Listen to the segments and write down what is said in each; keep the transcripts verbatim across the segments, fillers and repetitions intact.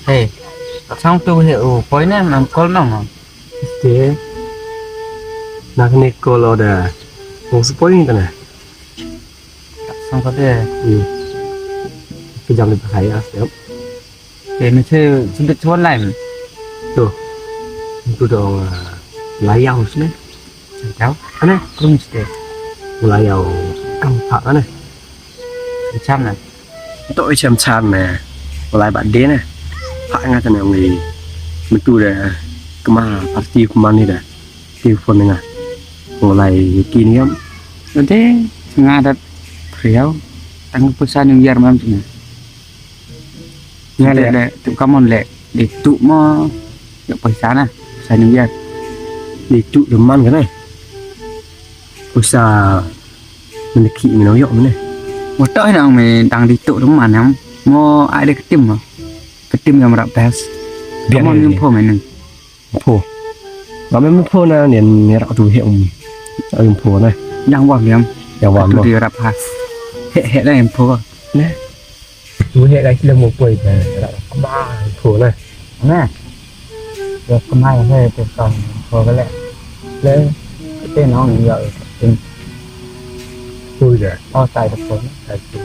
Hey, sang tu he u poi ne, nam kol nong. Te. Nak ni kol oda. Ong su poi ni tana. Sang ko de. Hmm. Ki jam ni bahaya, yep. Te ni se sudut suan lain. Tu. Tu dong, ah, layau sini. Layau? Ane? Krum sini. Layau kam pak ane. Cham na. To i cham cham na. Walai ba de na. Pak nga tana ngi. Mentu da kema parti kumani da. Ti phone nga. Walai kini yam. Ade nga dat priau. Tang pisa New Year mam sini. Nga le le tu kamon le. Di tu mo. Yak pisa na. Pisa New Year. Di tu deman kan eh. Usa meneki mino yok mene. Moto ina me tang di tu deman yam. Mo ai de ketim mo. Ketim yam rap bes. Biang kamon ni. Info mene. Info. Ba me info na ni ni rak tu he um. Info na. Yang wam yam. Yang wam tu mo. Di rap ha. He he na info. Ne. Tu he ka sila mo poi ka. Rak ba info na. Ne. Ya kemai he tu kong ko ka le. Le. Te nong ya. Poi da. Oh sai da poi. Sai tu.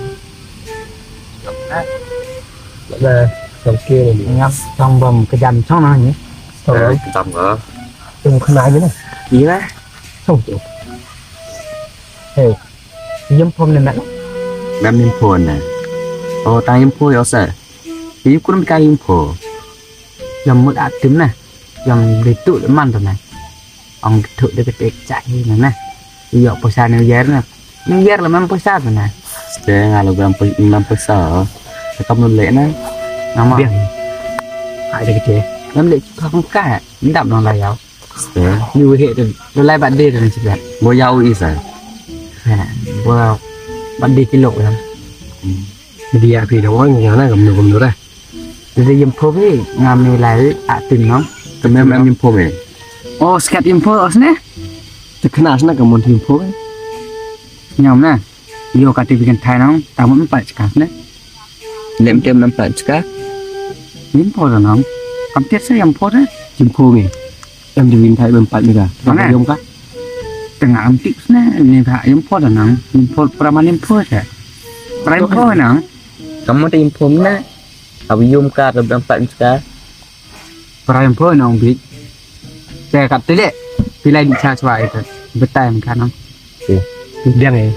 Ba song ke ni. Ngam song bom kejam song na ni. Song. Eh, kejam ka. Tung kena je na. Iya. Song tu. Hey. Yem phone ne mat. Ngam yem phone ne. Oh, tang yem phone yo sa. Yu kun ka yem phone. Yam mut atim na. Yam ditu de man tu na. Ong ditu de kete cak hi na na. Yu yok pisa New Year na. New Year la man pisa tu na. Ste nga lo gram pisa, man pisa. Kam lo le na. Nama. Biang. Ai de kete. Yam le pa kong ka. Ndap nong la yau. Ste. Yu he de. Lo lai bat de de na sibet. Bo yau i sa. Ha. Bo bat de kilo ya. Dia phi dong ong ya na kam no kam no ra. Te yem pho me, ngam me lai a tin nong. Te mem em yem pho me. Oh, skat yem pho os ne? Te khana sna ka mon yem pho me. Nyam na. Yo ka te bikin thai nong, ta mon pat skat ne. Lem tem nam pat skat. Yem pho da nong. Kam tiat sa yem pho ne. Yem pho me. Em di win thai bem pat me ka. Mana? Yem ka. Tengah am tip sna, ni ba yem pho da nong. Yem pho, praman yem pho sa. Praman yem pho nong. Kamu te info mena. Abi yum ka te bang pat mesti ka. Prai info nong bi. Te kat tele. Pilai di cha chwa itu. Betai mkan nong. Okey. Biang eh.